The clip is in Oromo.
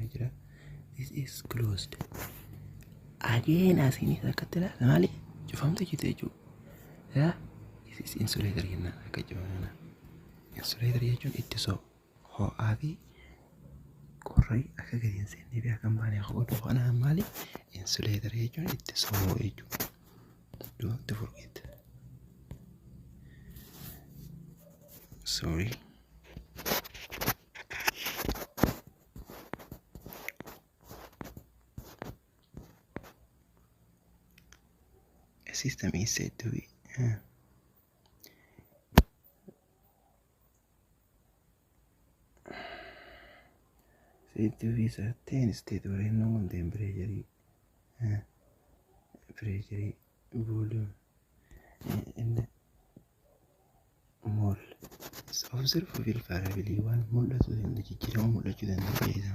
Cufamee jira. This is closed. Again asiinis akkatti ilaala maali? Cufamte jirti jechuudha. Yaa, this is insulator jennaan akka cufame kana. Insulator jechuun ittisoo ho'aa fi qorri akka gadi hin seennee fi akka hin baane godhu kanaan maali? Insulator jechuun ittisoo jechuudha. Don't forget. Sorry. A system is said to be certain state where no temperature, pressure, volume, and mole is observable variable waan mul'atu danda'u, jijjiirama mul'achuu danda'u.